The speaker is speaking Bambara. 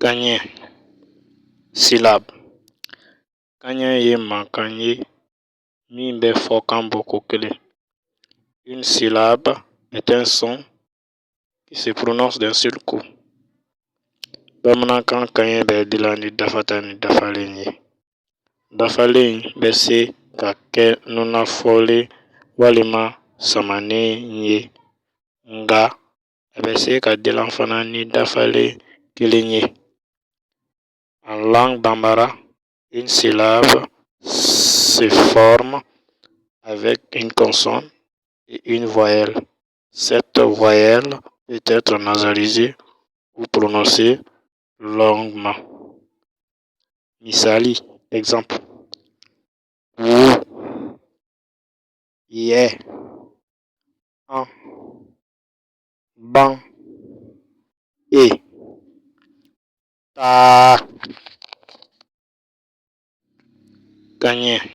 Kanɲɛ, syllabe. Kanɲɛ ye mankan ye min bɛ fɔkan bɔ ko kelen. Une syllabe est un son qui se prononce d'un seul coup. Bamanankan kanɲɛ bɛ dilan ni dafata ni dafalen ye. Dafalen bɛ se ka kɛ nunnafɔlen walima samanen ye, nka a bɛ se ka dilan fana ni dafalen kelen ye. En langue bambara, une syllabe se forme avec une consonne et une voyelle. Cette voyelle peut être nasalisée ou prononcée longuement. Misali, exemple: wu, yɛ, an, ban, e, taa. Kanɲɛ.